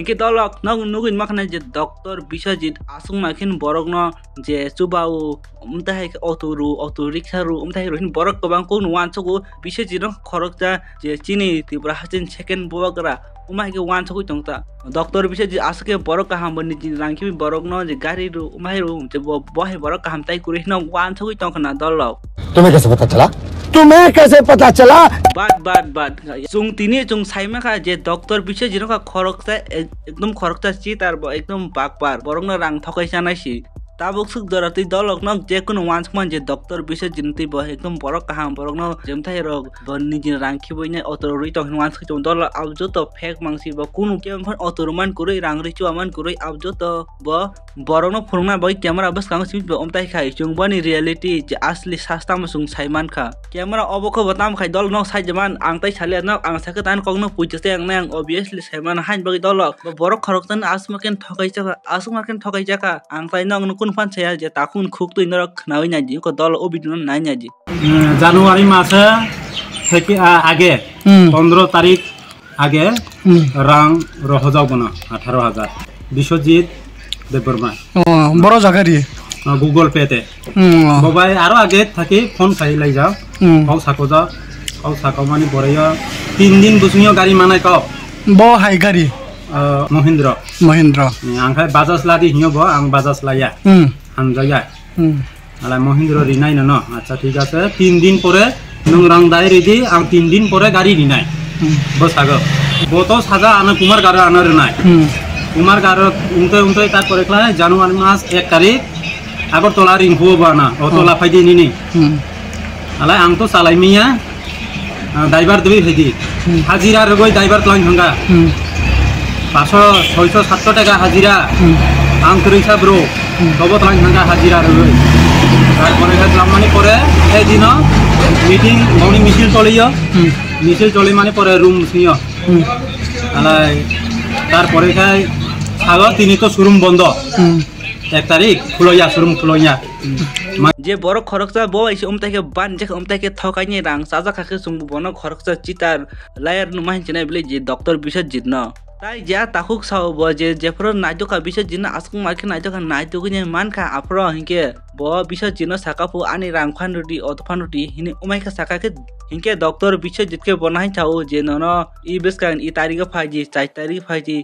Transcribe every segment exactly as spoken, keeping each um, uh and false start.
Hingke dolok nog nugwi makhna je Doctor Biswajit aswk maikhin borokno je chubao, umtahai khe auto ru, auto rickshaw ru, umtahai ru hin borok kwbang kokno uansugo. Biswajit no khoroksa je chini Tripura hasteni second bubagra, umai khe uansugwi tongta. Doctor Biswajit aswk khe borok kaham bo niji rang khibi borokno je gari ru, umai ru, je bo, bo hai borok kaham tai kwrwi hino uansugwi tongkhna dolok. तुम्हें कैसे पता चला? तुम्हें कैसे पता चला? Bad, bad, bad. Chwng tini chwng saimaka je Doctor Biswajit no kha khoroksa, ek-, ekdom khoroksa cheater bo, ekdom bakpar. Borokno rang thokai chanai si. Tabuk swk jora twi dolok no je kunu uansukman je Doctor Biswajit twi bo ekdom borok kaham, borokno jemthai rok bo niji rang khibi nai auto rwi tong hin uansuk tong dolok abo joto fake mangsi bo kunu khe phano auto rwman kwrwi rang rwi chuaman kwrwi abo joto bo borokno phunukna bagwi camera bwskango simi bo omtai khai chwng boni reality je asli sastamo chwng sai mankha. Camera obo khe bo tamo khai dolok no sai jaman ang tai salia nok ang sakhe tan kokno puitwi tei ang nai ang obviously sai mano hain bagwi dolok bo borok khoroksa no aswk ma khe thokai chakha, aswk ma khe thokai chakha ang tai nok no kunu phan saya je takhuk khuk twi norok khnawi naidi ko dolok o video no nai naidi. উম, জানুৱাৰী মাসে থেকে, আ, আগে, হুম। পনেরো তারিখ আগে হুম। রাং রহজাও বনা আঠারো হাজার। বিশ্বজিৎ দেববর্মা। ও, বড় জায়গা রে। আ, Google Pay তে। হুম। Mobile আরো আগে থাকি ফোন খাই লাই যাও। হুম। কও সাকো যাও, কও সাকো মানে বড় তিন দিন বসুনিও গাড়ি মানাই কও। ব হাই গাড়ি। আ, মহিন্দ্র। মহিন্দ্র। আংখাই বাজাজ লাদি হিও ব, আং বাজাজ লাইয়া। হুম। হামজাইয়া। হুম। Alai Mohindro rinai no, no. Acha, thik ase. Tin din pore nwng rang dai ridi, ang tin din pore gari rinai. Hmm. Bo sago. Bo to saga ano Kumar Garo ano rinai. Hmm. Kumar Garo unte unte ta pore khlai January mas ek tarik Agartala ringphuo bo ana. O tola phaidi nini. Hmm. Alai ang to salai miya. Ah, driver dui hedi. Hmm. Hajira rogoi driver tlang hanga. Hmm. Paso, soiso, satso taka hajira. Hmm. Ang kwrwi sa bro. Hmm. Tobo tlang hanga hajira rogoi. Tarpore hai tlang mani pore, ei dino meeting, moni misil choliyo. Hmm. Misil choli mani pore room sniyo. Hmm. Alai, tarpore khai sago tini to showroom bondo. Hmm. Ek tarik khuloya, showroom khuloya. Je borok khoroksa bo bai se umtai khe ban je umtai khe thokaini rang chajak kha khe chwngbo bono khoroksa cheater liar numa hinchinai bile je Doctor Biswajit no. Tai je a takhuk sao bo je jephuru naitokha Biswajit no aswk ma khe naitokha naitugwi mankha aphuru hinkhe bo Biswajit no saka phu ani rang phan rwdi auto phan rwdi hini umai khe saka khe hinkhe Doctor Biswajit khe bono hai sao je nono i bwskang i tarikh o phaidi char tarikh phaidi.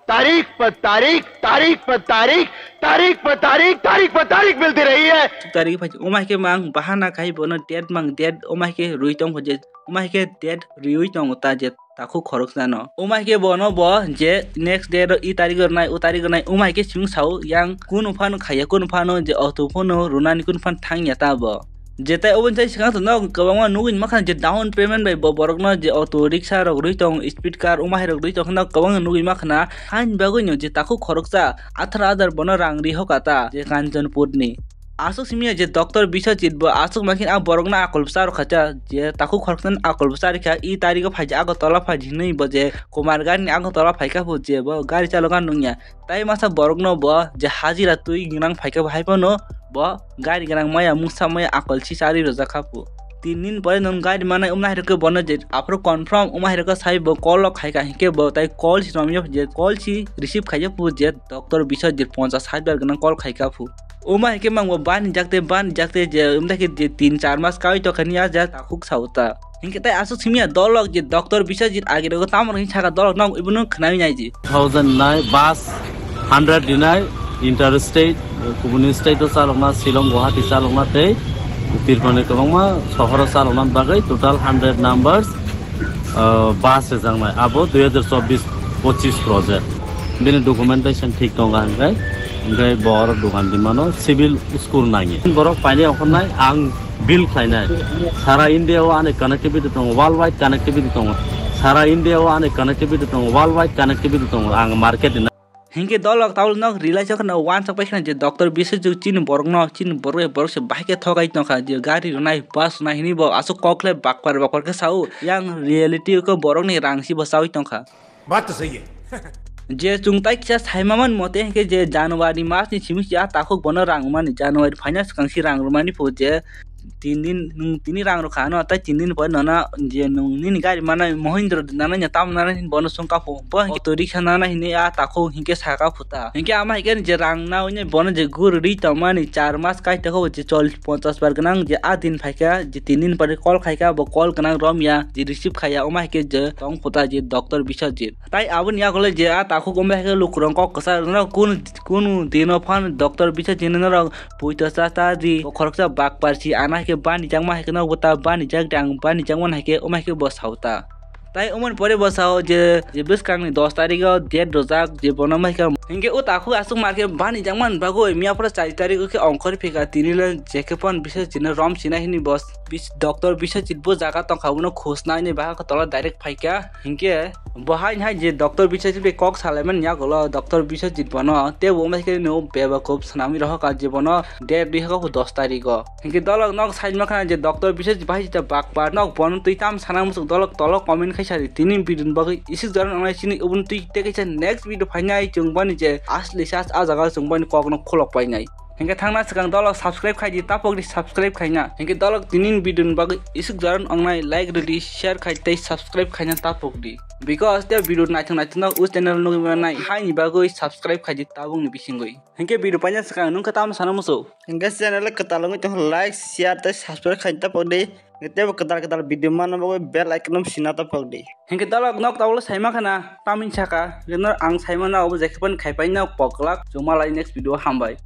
तारीख पर तारीख, तारीख पर तारीख, तारीख पर तारीख, तारीख पर तारीख मिलती रही है। Tarik phai, umai khe mang bahana khai bono date mang date, umai khe rui tong je, umai khe date riui tong ta je takhuk khoroksa no. Umai khe bono bo je next day ro i tarik ro nai, u tarik ro nai, umai khe simi sao yang kunu phano khaiya, kunu phano je auto phano runani kunu phan thangya ta bo. Jetai oboni tai swkang tongno kwbangma nugwi mankha je down payment bai bo borokno je auto rickshaw rok rwi tong, speed car, umai rok rwi tong kheno kwbangma nugwi mankha. Haini bagwino je takhuk khoroksa atharo hajar bono rang ri hoka ta je Kanchanpurni. Aswk simi je Doctor Biswajit bo aswk mankhe a borokno akol bwsa rwkha ta je takhuk khoroksano akol bwsa rwkha i tarigo phaidi Agartala phaidi hinwi bo je Kumargharni Agartala phaikha phu je bo gari chaloka nungya. Tai masa borokno bo je hajira twi gwnang phaikha bo hai phano bo gari gwnang maya mungsa maya akol si chari rwjak kha phu. Tin din pore nwng gari manai wngna hai rwkhe bono je aphuru confirm wngma hai rwkhe sai bo call rok khaikha hinkhe bo tai call si romyo je call si receive khaikha phu je Doctor Biswajit ponchas sait bar gwnang call khaikha phu. Wngma hinkhe mang bo bani jakte bani jakte je wngma khe je tin char mas kaui tokha niya je takhuk sao ta. Hinkhe tai aswk simi ya dolok je Doctor Biswajit agi rogo tamo hinwi saka dolok no ibono khwnai nai di. Two thousand nine bus hundred dinai interstate, kubuni state o chalokna Shillong, Guwahati chalokna tei Tripura ni kwbangma sohoro chalokna bagwi total hundred numbers, uh, bus rijaknai. Abo dui hazar chobbish pochis project. Bini documentation thik tongo hwnkhe, hwnkhe bo oro dogan di mano civil school nangi. Borok painai ongkhornai ang bill khlainai. Sara India o ani connectivity tongo, worldwide connectivity tongo. Sara India o ani connectivity tongo, worldwide connectivity tongo. Ang market ni. Hinkhe dolok tabuk nok relation kheno uansuk pai kheno je Doctor Biswajit chini borokno, chini borok bai borok se bahai khe thogai tongkha je gari rwnai, bus rwnai hinwi bo aswk kok khlai bakpar bakpar khe sao. Yang reality o khe borokni rang si bo chaui tongkha. बात तो सही है। Je chwng tai kisa saimaman mote hinkhe je January mas ni simi sia takhuk bono rang mani January phaina swkang si rang rwmani phu je tin din nwng tini rang rwkha ano, tai tin din pore nono je nwng nini gari mana Mahindra nana nya tam nana hin bono sungka pho. Bo auto rickshaw nana hini a takhuk hinkhe saka phuta. Hinkhe ama hinkhe je rang na wngya bono je guru ri tongmani char mas kai tokho je chol ponchas bar gwnang je a din phaikha je tin din pore call khaikha bo call gwnang romya je receive khaiya oma hinkhe je tong phuta je doctor Biswajit. Tai aboni yagulo je a takhuk omba hai khe lukurok kok kwchar no kunu, kunu dino phan doctor Biswajit no norok puito cha cha di, khoroksa bak parsi ana hai khe bani jakma hai khe norok bo ta bani jak di, ang bani jakmani hai khe omo hai khe bo sao ta. Tai omoni pore bo sao je, je bwskangni dos tarikh o date rwjak je bono mai khe hinkhe o takhuk aswk mar khe bani jakmani bagwi miya phuru char tarikh o khe ongkhor phika tini le je khe phan Biswajit no rom sina hini bo bis-, doctor Biswajit bo jaga tongkha bono khosna hini bahai khe tola direct phaikha. Hinkhe bo haini hai je doctor Biswajit bai kok salaimani yagulo doctor Biswajit bono tei bo wngkha khe no bebakhup swnamwi rohorkha je bono date rihakha dos tarikh o. Hinkhe dolok nok side makhana je doctor Biswajit bahai jeta bakpar nok bono twi tam sana muchuk dolok tolo comment khai sadi tini video ni bagwi isik jora wngnai chini ubun twi tei kaisa next video phainai chwng bani je asli sas a jaga chwng bani kok no khulok painai. Hinkhe thangna swkang dolok subscribe khai di tapok di subscribe khaina. Hinkhe dolok tinin video ni bagwi isuk jaran ongnai like rwdi share khai tei subscribe khaina tapok di. Because tei video naithok naithok no o channel nugwi manai haini bagwi subscribe khai di tabuk ni bisingwi. Hinkhe video paina swkang nung khe tamo sana musu. Hinkhe channel kwtal wngwi tongkha like share tei subscribe khai tapok di. Tei bo kwtal kwtal video manna bagwi bell icon no sina tapok di. Hinkhe dolok nok tabuk saima khana tamni saka. Hinkhe no ang saima na obo jekhe pan khai paina poklak chuma lai next video hambai.